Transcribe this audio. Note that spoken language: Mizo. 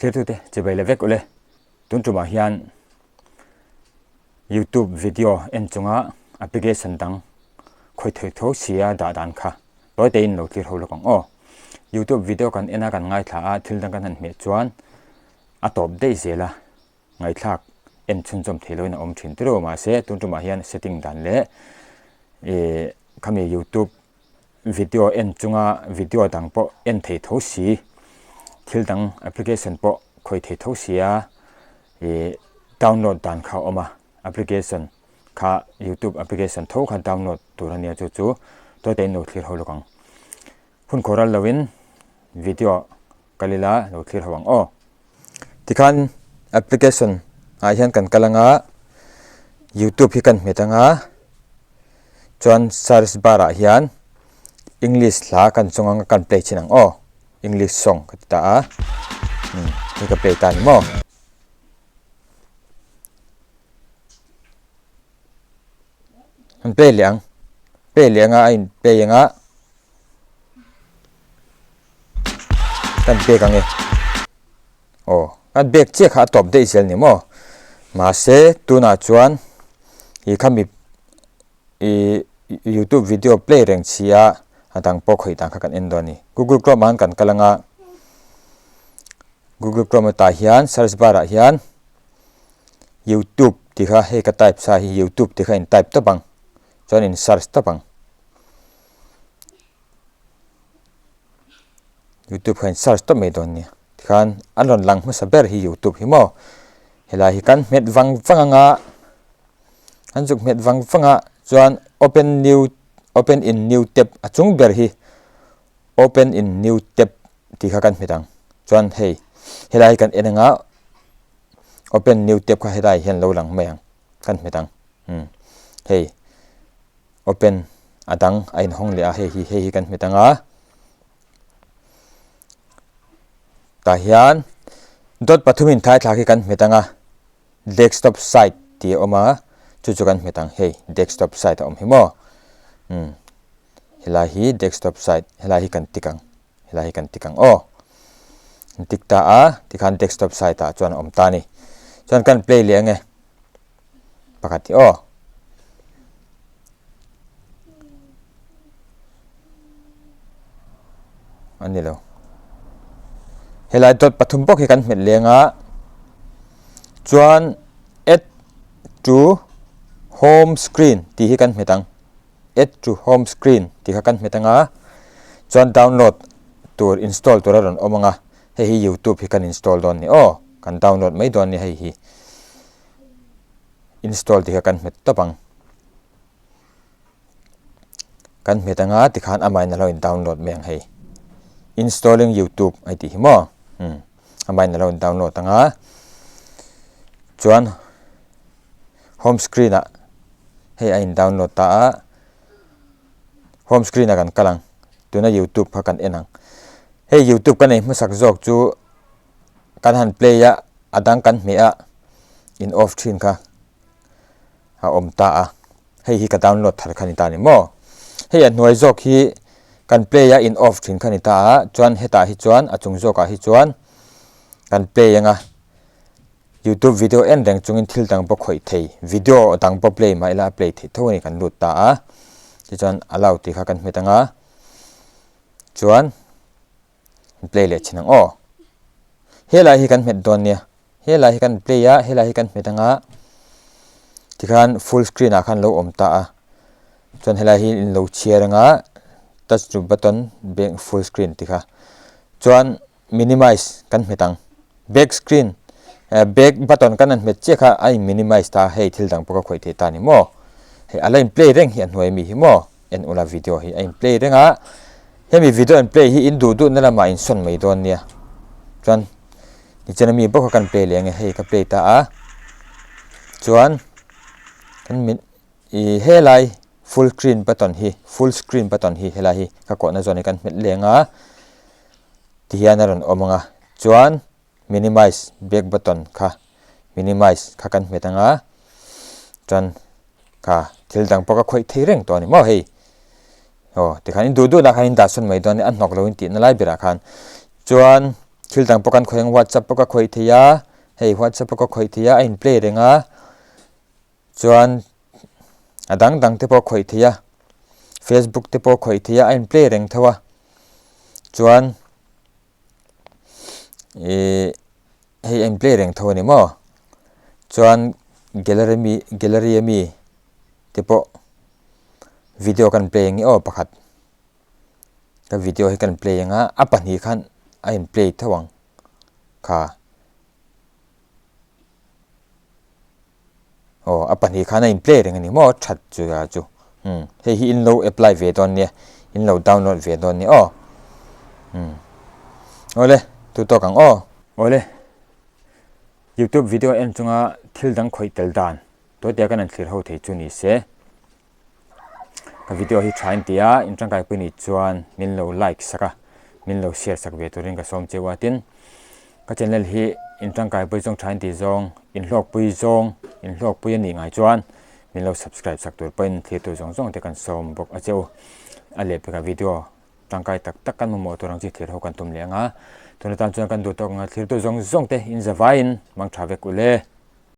Thirtute chibai leh vek ule. Tun tumah hian YouTube video en chunga application dang khawi thei tho sia dah dan kha tawi tein lo thlir ho lawk ang aw. YouTube video kan en a kan ngaithla a thil dang kan han hmeh chuan a tawp daih zel a ngaihthlak en chhunchawm thei loin a awm thin tiro mahse tun tumah hian setting dan leh ih khami YouTube video en chunga video dang pawh en thei tho si thil dang application pawh khawi thei tho sia ih download dan kha a awm a application kha youtube application tho kha download tur a nia chu chu tawite in lo thlir ho lawk ang hun khawh ral lovin video kal ila lo thlir ho ang aw tikhan application ah hian kan kal anga youtube hi kan hmet anga chuan search bar ah hian english hla kan chawng anga kan play thin ang aw english song ka ti ta a hei ka play ta a ni maw. An play leh ang play leh anga a in play anga. Kan bag ang e aw kan bag chiah kha a tawp daih zel ni maw mahse tunah chuan ih khami ih youtube video play reng chi a a dang pawh khawih dan kha kan en dawn a ni google chrome ah khan kan kal anga google chrome atah hian search bar ah hian youtube tih kha hei ka type sa hi youtube tih kha in type tawp ang chuan in search tawp ang. Youtube kha in search tawp mai dawn nia tikhan an rawn lang hmasa ber hi youtube hi maw helai hi kan hmet vang vang anga an zuk hmet vang vang a chuan open new open in new tab a chung ber hi open in new tab tih kha kan hmet ang chuan hei helai hi kan en anga open new tab kha helai hian lo lang mai ang kan hmet ang umm hei. Open a dang a inhawng leh a hei hi hei hi kan hmet ang a tah hian dawt pathum in thai thlak hi kan hmet ang a desktop site tih a awm a chu chu kan hmet ang hei desktop site a awm hi maw umm helai hi desktop site helai hi kan tik ang helai hi kan tik ang aw kan tik ta a tikhan desktop site ah chuan a awm ta a ni chuan kan play leh ang e. Pakhat hi aw. A ni lo. Helai dot pathum bawk hi kan hmet leng a. Chuan add to home screen tih hi kan hmet ang. Add to home screen tih kha kan hmet ang a. Chuan download tur install tur a rawn awm ang a. Hei hi youtube hi kan install dawn ni aw. Kan download mai dawn ni hei hi. Install tih kha kan hmet tawp ang. Kan hmet anga tikhan amahin a lo in download mai ang hei. Installing youtube a tih hi maw. Um amahin a lo in download anga chuan home screen ah hei a in download ta a home screen ah kan kal ang tuna youtube kha kan en ang. Hei youtube ka nei hmasak zawk chu kan han play a a dang kan hmeh a in off thin kha a awm ta a hei hi ka download thar kha ni ta ni maw hei a hnuai zawk hi kan play a in off thin kha ni ta a chuan hetah hi chuan a chung zawkah hi chuan kan play anga youtube video en reng chungin thil dang pawh khawih thei video dang pawh play mah ila a play theih tho a ni kan lut ta a tichuan allow tih kha kan hmet anga chuan. play leh thin ang aw helai hi kan hmet dawn nia helai hi kan play a helai hi kan hmet anga tikhan full screen ah khan lo awm ta a chuan helai hi in lo chhiar anga touch to button bank full screen ti kha chuan minimize kan hmet ang back screen back button kan han hmet chiah kha a in minimize ta hei thil dang pawh ka khawih thei ta ni maw hei a la in play reng hi a hnuai mi hi maw. En ula video hi a in play reng a hemi video in play hi in duh duh na lamah in sawn mai dawn nia chuan nichina mi bawk kha kan play leh ang e hei ka play ta a chuan kan min ih helai full screen button hi full screen button hi helai hi ka kawhna zawn hi kan hmet leng a tihian a rawn awm ang a chuan minimize back button kha minimize kha kan hmet ang a chuan kha thil dang pawh ka khawih thei reng tawh a ni maw hei aw tikhan in duh duh lah khan in dah sawn mai dawn a ni a hnawk lo in tih na lai berah khan chuan. Thil dang pawh kan khawih ang WhatsApp pawh ka khawih thei a, hei WhatsApp pawh ka khawih thei a, a in play reng a, chuan a dang dang te pawh a khawih thei a, Facebook te pawh a khawih thei a, a in play reng tho a, chuan ih hei a in play reng tho a ni maw chuan gallery mi gallery ami te pawh video kan play ang nge aw pakhat. Ka video hi kan play anga a pahnih khan a in play tho ang kha aw a pahnih khan a in play reng a ni maw that chu a chu umm hei hi in lo apply ve dawn nia in lo download ve dawn nia aw umm awle tu tawk ang aw awle youtube video en chunga thil dang khawih tel dan tawite kan han thlir ho thei chu ni se. Ka video hi tha in ti a, in tangkai pui nih chuan min lo like sak a, min lo share sak ve turin ka sawm cheu a. Tin, ka channel hi in tangkai pui zawng tha in ti zawng, in hlawk pui zawng, in hlawk pui a nih ngai chuan min lo subscribe sak tur pawhin thlir tur zawng zawng te kan sawm bawk a cheu. A lehpekah video tangkai tak tak kan mamawh tur ang chi thlir ho kan tum leh ang a, tun atan chuan kan duh tawk anga thlir tur zawng zawng te in zavaiin mang tha vek ule.